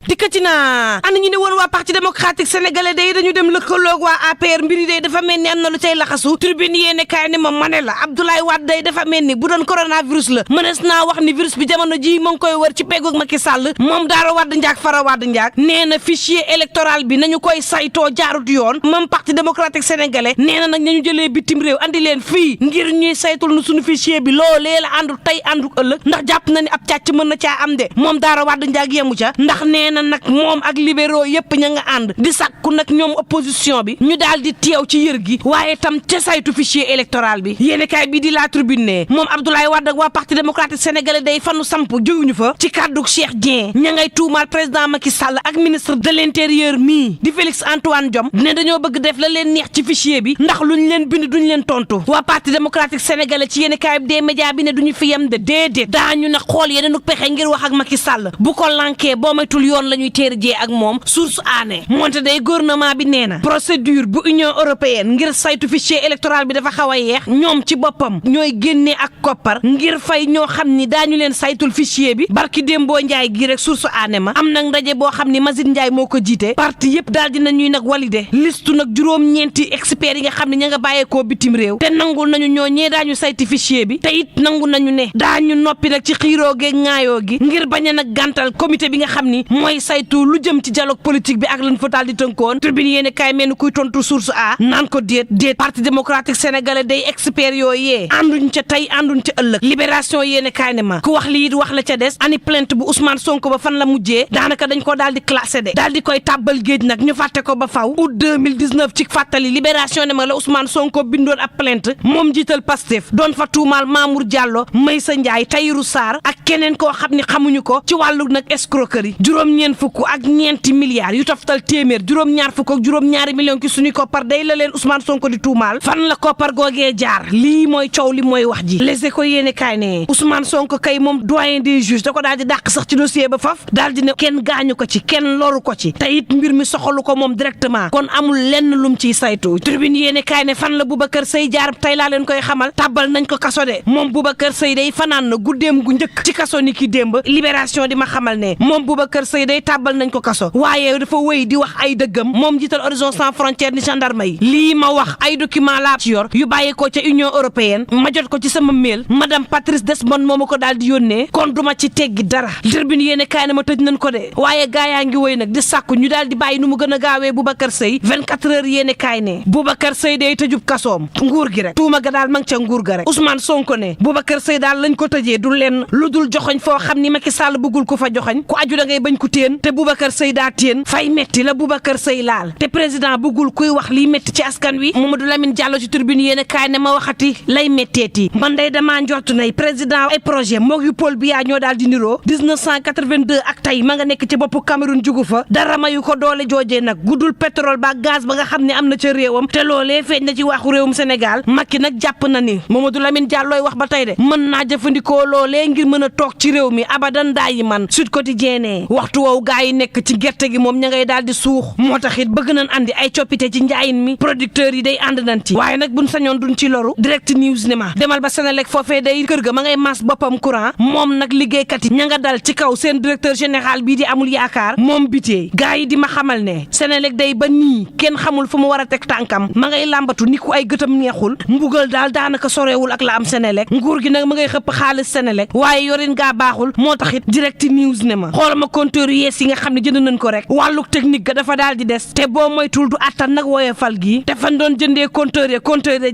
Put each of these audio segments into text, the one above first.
dikkati naa ana ñu ne woon waa parti démocratique sénégalais day dañu dem lëkkaloog waa APR mbiri day dafa mel ni am na lu cay laxasu tribune yéene kaay ne ma mane la Abdoulaye Wade day dafa mel ni bu doon coronavirus la mënees naa wax ni virus bi jamono ji mo ngi koy wër ci peggu Macky Sall moom Daara Wade Ndiak Fara Wade Ndiak nee na fichier électoral bi nañu koy saytoo jaarut yoon moom parti démocratique sénégalais nee na nag nañu jëlee bitim réew andi leen fii ngir ñuy saytul nu suñu fichier bi loolee la àndu tey àndu ëllëg ndax jàpp na ni ab càcc mën na caa am de moom Daara Wade Ndiak yemu ca ndax nee na nag moom ak libéraux yépp ña nga ànd di sàkku nag ñoom opposition bi ñu daal di teew ci yër gi waaye tam ca saytu fichier électoral bi yéene kaay bii di La Tribune ne moom Abdoulaye Wade ak waa parti démocratique sénégalais day fanu samp jóguñu fa ci kàddu Cheikh Dieng ña ngay tuumaal président Macky Sall ak ministre de l'intérieur mii di Félix Antoine Diome ne dañoo bëgg def la leen neex ci fichier bi ndax luñ leen bind duñ leen tontu waa parti démocratique sénégalais ci yéene kaay des médias bi ne duñu fi yem de déedéet daañu nag xool yeneen pexe ngir wax ak Macky Sall bu ko lankee boo maytul yoon la ñuy téer jee ak moom source aané moonte day gouvernement bi nee na procédure bu Union européenne ngir saytu fichier électoral bi dafa xaw a yeex ñoom ci boppam ñooy génnee ak koppar ngir fay ñoo xam ni daañu leen saytul fichier bi barki Dembo Ndiaye gi rek source aané ma am nag ndaje boo xam ni Mazine Ndiaye moo ko jiite parti yëpp daal dina ñuy nag validé listu nag juróom-ñeenti experts yi nga xam ne ña nga bàyyeekoo bitim réew te nangul nañu ñoo ñee daañu sayti fichier bi te it nangu nañu ne daañu noppi nag ci xiiroo geeg ŋaayoo gi ngir bañ a nag gàntal comité bi nga xam ni mooy saytu lu jëm ci dialogue politique bi ak lañ fa daal di tënkoon tribune yéene kaay mel ni kuy tontu source a naan ko déet parti démocratique sénégalais day experts yooyee ànduñ ca tey ànduñ ca ëllëg libération yéene kaay ne ma ku wax lii wax la ca des ani plainte bu Ousmane Sonko ba fan la mujjee daanaka dañ ko daal di classé de daal di koy tàbbal géej nag ñu fàtte ko ba faw août 2019 ci fàttali libération ne ma la Ousmane Sonko bindoon ab plainte moom jiital Pastef doon fa tuumaal Mamour Diallo Maysa Ndiaye Tahirou Sarr ak keneen koo xam ne xamuñu ko ci wàllu nag escroquerie juróom-ñeent fukk ak ñeenti milliards yu toftal téeméer juróom-ñaar fukk ak juróom-ñaari millions ki suñu koppar day la leen Ousmane Sonko di tuumaal fan la koppar googee jaar lii mooy coow li mooy wax ji Les Échos yéene kaay ne Ousmane Sonko kay moom doyen des juges da ko daal di dàq sax ci dossier ba faf daal di ne kenn gaañu ko ci kenn loru ko ci te it mbir mi soxalu ko moom directement kon amul lenn lum ciy saytu tribune yéene kaay ne fan la Boubacar Seye jaar tey laa leen koy xamal tàbbal nañ ko kaso de moom Boubacar Seye day fanaan na guddeem gu njëkk ci kaso ni ki démb libération di ma xamal ne moom Boubacar Seye day tàbbal nañ ko kaso waaye dafa wéy di wax ay dëggam moom jiital Horizon Sans Frontières ni gendarme yi lii ma wax ay document laa ci yor yu bàyyeekoo ca Union européenne ma jot ko ci sama mail madame Patrice Desmond moo ma ko daal di yónnee kon duma ci teggi dara tribune yéene kaay na ma tëj nañ ko de waaye gaa yaa ngi wéy nag di sàkku ñu daal di bàyyi nu mu gën a gaawee Boubacar Seye 24 heures yéene kaay ne Boubacar Seye day tëjub kasoom nguur gi rek tuuma ga daal ma ngi ca nguur ga rek Ousmane Sonko ne Boubacar Seye daal lañ ko tëjee du lenn lu dul joxoñ foo xam ni Macky Sall bëggul ko fa joxoñ ku aju da ngay bañ ku téen te Boubacar Seye daa téen fay metti la Boubacar Seye laal te président bëggul kuy wax liy metti ci askan wi Mamadou Lamine Diallo ci tribune yéene kaay ne ma waxati lay metteeti man day damaa njort nay président ay projet moog yu Paul Biya ñoo daal di niroo 1982 ak tey ma nga nekk ci boppu Cameroun jugu fa dara mayu ko doole joojee nag guddul pétrole ba gaz ba nga xam ne am na ca réewam te loolee feeñ na ci waxu réewum Sénégal Macky nag jàpp na ni Mamadou Lamine Diallo wax ba tey de mën naa jëfandikoo loolee ngir mën a toog ci réew mi abadan daa yi man Sud Quotidien ne waxtu woowu gaa yi nekk ci gerte gi moom ña ngay daal di suux moo tax it bëgg nañ andi ay coppite ci njaayin mi producteurs yi day ànd nañ ci waaye nag buñ sañoon duñ ci loru Direct News ne ma demal ba Senelec foofee day kër ga ma ngay mas boppam courant moom nag liggéeykat yi ña nga dal ci kaw seen directeur général bii di amul yaakaar moom bitee gaa yi di ma xamal ne Senelec day ba nii kenn xamul fu mu war a teg tànkam ma ngay làmbatu ni ku ay gëtam neexul mbugal daal daanaka sorewul ak la am Senelec nguur gi nag ma ngay xëpp xaalis Senelec waaye yorin gaa baaxul moo tax it Direct News ne ma xoolal ma compteur yees yi nga xam ne jënd nañ ko rek wàlluk technique ga dafa daal di des te boo moytul du attan nag woyofal gi te fan doon jëndee compteur ya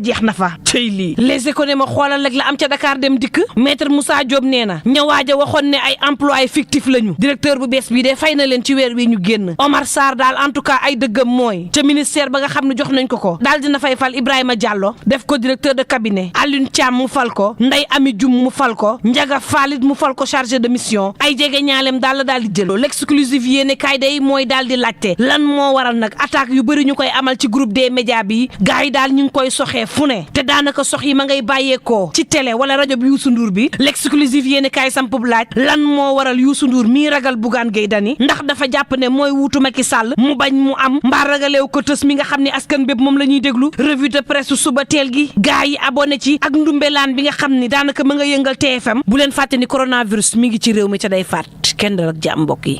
jeex na fa cëy lii Les Échos ne ma xoolal rek la am ca Dakar dem dikk maître Moussa Diop nee na ñawaaja waxoon ne ay emploi fictif lañu directeur bu bees bii de fay na leen ci weer wi ñu génn Omar Sarr daal en tout cas ay dëggam mooy ca ministère ba nga xam ne jox nañ ko daal dina fay fal Ibrahima Diallo def ko directeur de cabinet Alioune Thiam mu fal ko Ndeye Ami Dioum mu fal ko Ndiaga Falit mu fal ko chargé de mission ay jege ñaaleem daal la daal di jël l'exclusif yéene kaay day mooy daal di laajte lan moo waral nag attaque yu bëri ñu koy amal ci groupe des médias bi gars yi daal ñu ngi koy soxee fu ne te daanaka sox yi ma ngay bàyyeekoo ci télé wala rajo bi Youssou Ndour bi l'exclusif yéene kaay sampub laaj lan moo waral Youssou Ndour mii ragal Bougane Gueye Dany ndax dafa jàpp ne mooy wuutu Macky Sall mu bañ mu am mbaa ragaleew ko tës mi nga xam ne askan bépp moom la ñuy déglu revue de presse suba teel gi gars yi abonné ci ak ndumbelaan bi nga xam ni daanaka ma nga yëngal TFM bu leen fàtte ni coronavirus mi ngi ci réew mi ca day faat kenn dal ak jàmm mbokk yi